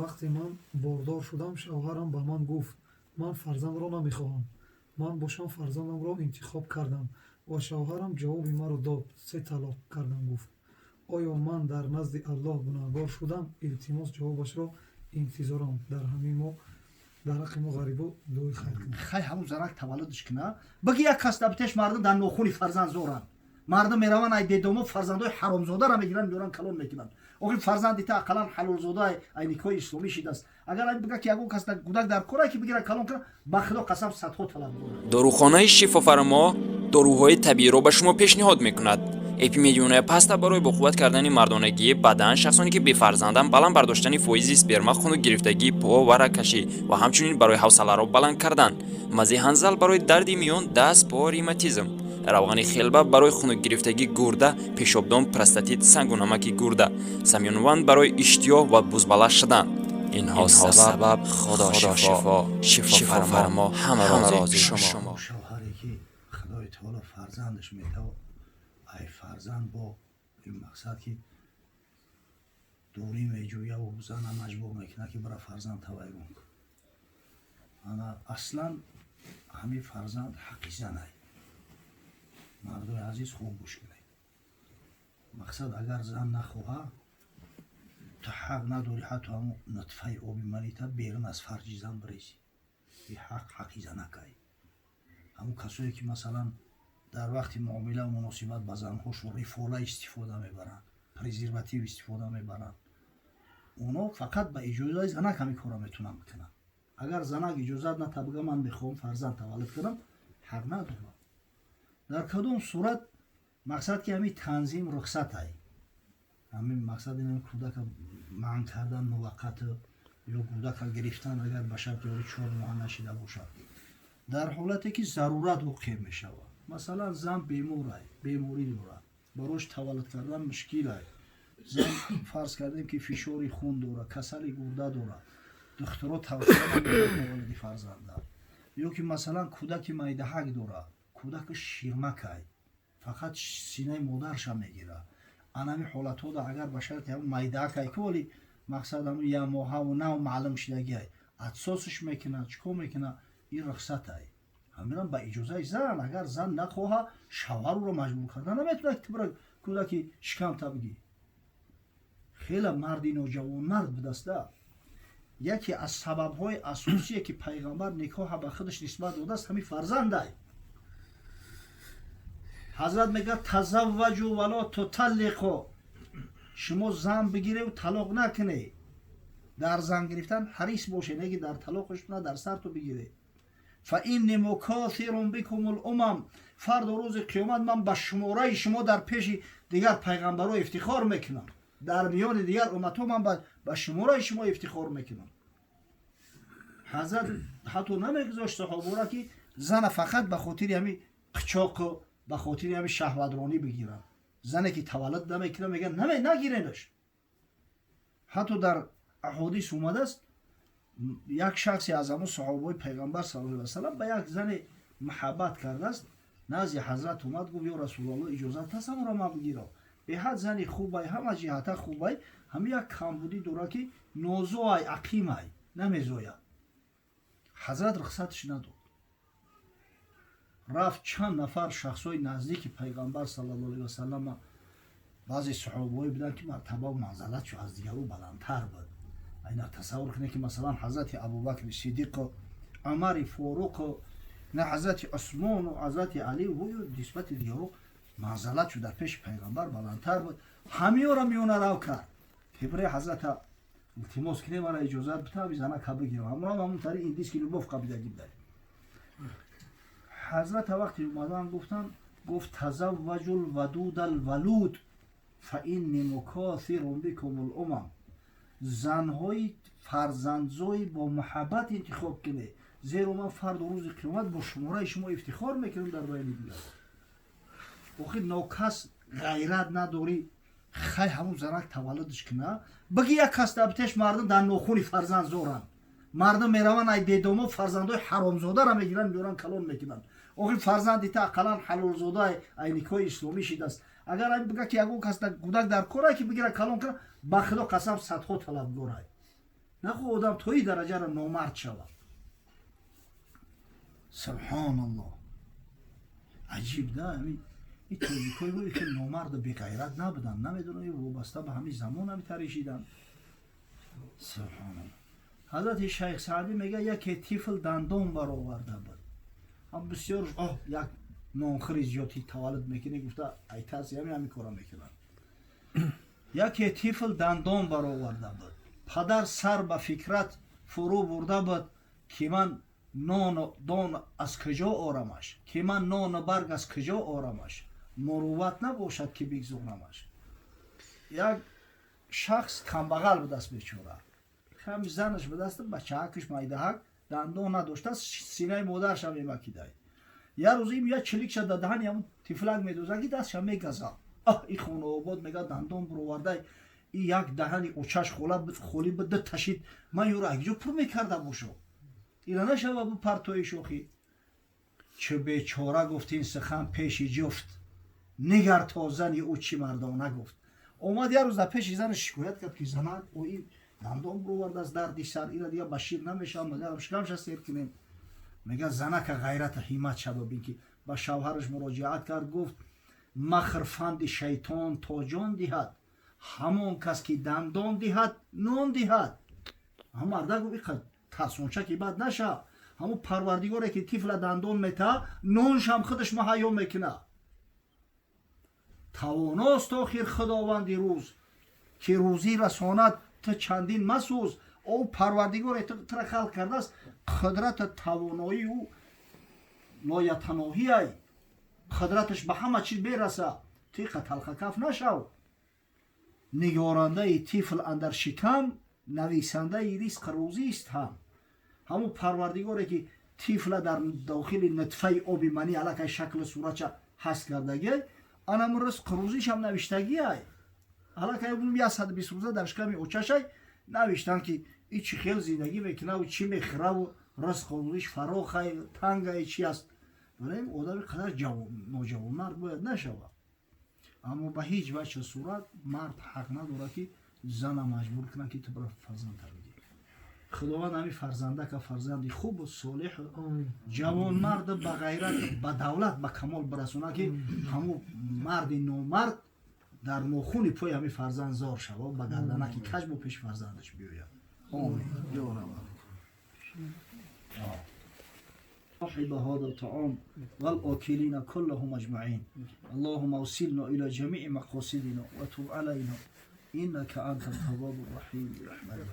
Вақте ман бордор шудам, шавҳарам ба ман гуфт: «Ман фарзандро намехоҳам». Ман бошам фарзандамро интихоб кардам ва шавҳарам ҷавоби маро дод, се талоқ кардам гуфт. Оё ман дар назди Аллоҳ гунаҳгор шудам? Илтимос, ҷавобашро интизорам. Дар ҳамин мо дар ҳаққи мо ғарибо дуои хайр кунед. Хай, ҳамун занак таваллудш кина, баги як кас дабитеш. Мардум дар нохуни фарзанд зоранд. Мардум мераванд, ай детдомо фарзандои ҳаромзодаро мегиранд, меоранд, калон мекунанд. Охир фарзанди та ақаллан ҳалолзода, ай никоҳи исломӣ шидааст. Агар ай бига, ки ягон кас кӯдак дар кора, ки бигира, калон кунад, ба Худо қасам, садҳо талаб дорад. Дорухонаи Шифофармо доруҳои табииро ба шумо пешниҳод мекунад: Эпимедионая паста барои боқувват кардани мардонагии бадан, шахсоне ки бефарзанданд, баланд бардоштани фоизи сперма, хунукгирифтагии по ва рагкашӣ ва ҳамчунин барои ҳавсаларо баланд кардан, мази ҳанзал барои дарди миён, даст, по, ревматизм, равғани хелба барои хунукгирифтагии гурда, пешобдон, простатит, сангу намаки гурда, самёнван барои иштиёҳ ва бузбала шудан. Инҳо сабаб Худо шифо, Шифофармо ҳама рози шумо. Шавҳаре ки Худои таоло фарзандаш метава, ай фарзанд бо ин мақсад, ки дурӣ меҷӯяву зана маҷбур мекунад, ки бара фарзанд тавайрон кун. Ана аслан ҳамин фарзанд ҳаққи занай. Мардои азиз, хуб гӯш кунед. Мақсад, агар зан нахоҳа, ту ҳақ надорӣ ҳатто ҳамун нутфаи оби манита берун аз фарҷи зан бирезӣ. И ҳақ ҳаққи занакай. Ҳамун касое ки, масалан, дар вақти муомилаву муносибат ба занҳошон рифола истифода мебаранд, презерватив истифода мебаранд, оно фақат ба иҷозаи занак ҳамин корро метавонанд бикунанд. Агар занак иҷозат ната, бига: «Ман мехоҳам фарзанд таваллуд кунам», ҳақ надорад. Дар кадом сурат, мақсад, ки ҳамин танзим рухсатай, ҳамин мақсад, ин кӯдака манъ кардан муваққат ё кӯдака гирифтан, агар ба шарти ёри 4 моҳа нашида бошад, дар ҳолате ки зарурат воқеъ мешавад. Масалан, зан беморай, беморӣ дорад, барош таваллуд кардан мушкилай. Зан, фарз кардем, ки фишори хун дорад, касали гурда дорад, духтуро тавсия намедиҳад таваллуди фарзанда. Ё ки, масалан, кӯдаки майдаҳак дорад, кӯдаки ширмакай, фақат синаи модарша мегирад. Анами ҳолатҳода, агар ба шарти ҳамн майдаҳакай, ки вале мақсад ҳамн ямоҳаву нав маълум шидагиай, отсосш мекунад, чӣ кор мекунад, ин рухсатай. Ҳаминам ба иҷозаи зан. Агар зан нахоҳа, шавҳар ӯро маҷбур карда наметавонад, ки бира кӯдаки шикамта бигӣ. Хеле марди ноҷавонмард будаста. Яке аз сабабҳои асосие, ки пайғамбар никоҳа ба худаш нисбат додааст, ҳамин фарзандай. Ҳазрат мегӯяд: «Тазавваҷу вало туталлиқу», шумо зан бигиреву талоқ накунед. Дар зан гирифтан ҳарис боше, не ки дар талоқаш на дар сарту бигире. «Фа инни мукоthирун бикум лумам», фардо рӯзи қиёмат ман ба шумораи шумо дар пеши дигар пайғамбарҳо ифтихор мекунам, дар миёни дигар умматҳо ман ба шумораи шумо ифтихор мекунам. Ҳазрат ҳатто намегузошт саҳобора, ки зана фақат ба хотири ҳами қичоқу ба хотири ҳами шаҳватронӣ бигиранд. Зане ки таваллуд намекунад, мегӯяд, нагиренаш. Ҳатто дар аҳодис омадааст, як шахсе аз ҳамон саҳобаҳои пайғамбар саллаллоҳу алайҳи васалам ба як зане муҳаббат кардааст. Назди ҳазрат омад, гуфт: «Ё Расулалло, иҷозат ҳаст ҳамонро ман бигирам? Беҳад зани хубай, ҳама ҷиҳата хубай, ҳами як камбудӣ дорад, ки нозоай, ақимай, намезояд». Ҳазрат рухсатш надод. Рафт, чанд нафар шахсҳои наздики пайғамбар саллаллоҳу алайҳи васаллама, баъзе саҳобаҳое буданд, ки мартабаву манзалатшо аз дигару баландтар буд. Айна тасаввур кунед, ки, масалан, ҳазрати Абубакри Сиддиқу Умари Форуқу на ҳазрати Усмону ҳазрати Али нисбати дигару манзалатшо дар пеши пайғамбар баландтар буд. Ҳамиёро миёнарав кард, ки бире ҳазрата илтимос кунем, мара иҷозат бита, зана бигирам. Ҳамонам ҳамон тари индийский любовь қабидаги будай. Ҳазрата вақте омадан гуфтанд, гуфт: «Тазавваҷу лвадуда лвалуд фа инни мукоthирун бикум лумам», занҳои фарзандзои бо муҳаббат интихоб кунед, зеро ман фардо рӯзи қиёмат бо шумораи шумо ифтихор мекунам дар байни дигар. Охир нокас ғайрат надорӣ, хай, ҳамун занак таваллудш куна, баги як кас дабитеш. Мардум дар нохуни фарзанд зоранд. Мардум мераванд, ай детдомо фарзандҳои ҳаромзодаро мегиранд, меоранд, калон мекунанд. Охир фарзанди та ақаллан ҳалолзода, ай никоҳи исломӣ шидааст. Агар ай бига, ки ягон кас кӯдак дар кора, ки бигира, калон кунад, ба Худо қасам, садҳо талабгорай. Нахо одам то и дараҷаро номард шавад. Субҳоналлоҳ, аҷиб да. И тоҷикои мо хеле номарду беғайрат набуданд. Намедонам, вобаста ба ҳамин замон ҳами таришидан. Субҳоналлоҳ. Ҳазрати Шайх Саъдӣ мега, яке тифл дандон бароварда буд. Ҳам бисёр оҳ, як нонхӯри зиёдӣ таваллуд мекунӣ гуфта, айтарси ҳамин кора мекунанд. Яке тифл дандон бароварда буд, падар сар ба фикрат фурӯ бурда буд, ки ман нону дон аз куҷо орамаш, ки ман нону барг аз куҷо орамаш, мурувват набошад, ки бигзорамаш. Як шахс камбағал будааст, бечора. Ҳами занаш будааст, бачаакаш майдаҳак, дандон надоштааст, синаи модарашам мемакидай. Як рӯз им як чиликша дар даҳани ҳамун тифлак медозад, ки дастша мегазад. Аҳ, и хонаобод мега, дандон буровардай, и як даҳани очаш холӣ буд, ташид, ман ёро акҷо пур мекарда бошо, ира нашава бупартои шохӣ. Чӣ бечора гуфт ин сухан пеши ҷуфт, нигар то зани ӯ чӣ мардона гуфт. Омад як рӯз дар пеши занаш шикоят кард, ки занак, ӯ дандон буровардааст, дарди сар, ира дига ба шир намешавам, магарам шикамша сер кунем. Мега, занака ғайрата ҳиммат шава бин, ки ба шавҳараш муроҷиат кард, гуфт: махр фанди шайтон то ҷон диҳад, ҳамон кас ки дандон диҳад, нон диҳад. Ҳам марда гуфт: иқа тарсонча ки бад наша, ҳамун Парвардигоре ки тифла дандон мета, ноншам худаш муҳайё мекуна. Тавоност охир Худованди рӯз, ки рӯзӣ расонад, ту чандин масӯз. Ӯ Парвардигоре тура халқ кардааст, қудрата тавоноии ӯ лоятаноҳиай, қудраташ ба ҳама чиз бераса, ту иқа талхакаф нашав. Нигорандаи тифл андар шикам, нависандаи ризқ рӯзист ҳам. Ҳамун Парвардигоре ки тифла дар дохили нутфаи оби манӣ аллакай шаклу суратша ҳаст кардагиай, анамун ризқ рӯзишам навиштагиай. Аллакай 120 рӯза дар шиками очашай навиштанд, ки и чӣ хел зиндагӣ мекунаву чӣ мехӯраву ризқу рӯзиш фарохай, тангай, чи аст. Барои одами қадар ноҷавонмард бояд нашавад. Аммо ба ҳеҷ ваҷҳу сурат мард ҳақ надорад, ки зана маҷбур кунад, ки ту бара фарзанд тарбия. Худованд ҳамин фарзандака фарзанди хубу солеҳу ҷавонмарду ба ғайрат, ба давлат, ба камол бирасонад, ки ҳамун марди номард дар нохуни пои ҳамин фарзанд зор шава, ба гарданаки каҷ бо пеши фарзандаш биёяд. Омин ё Раб. صاحب هذا الطعام والآكلين كلهم أجمعين. اللهم أوصلنا إلى جميع مقاصدنا وتب علينا إنك أنت التواب الرحيم. برحمتك.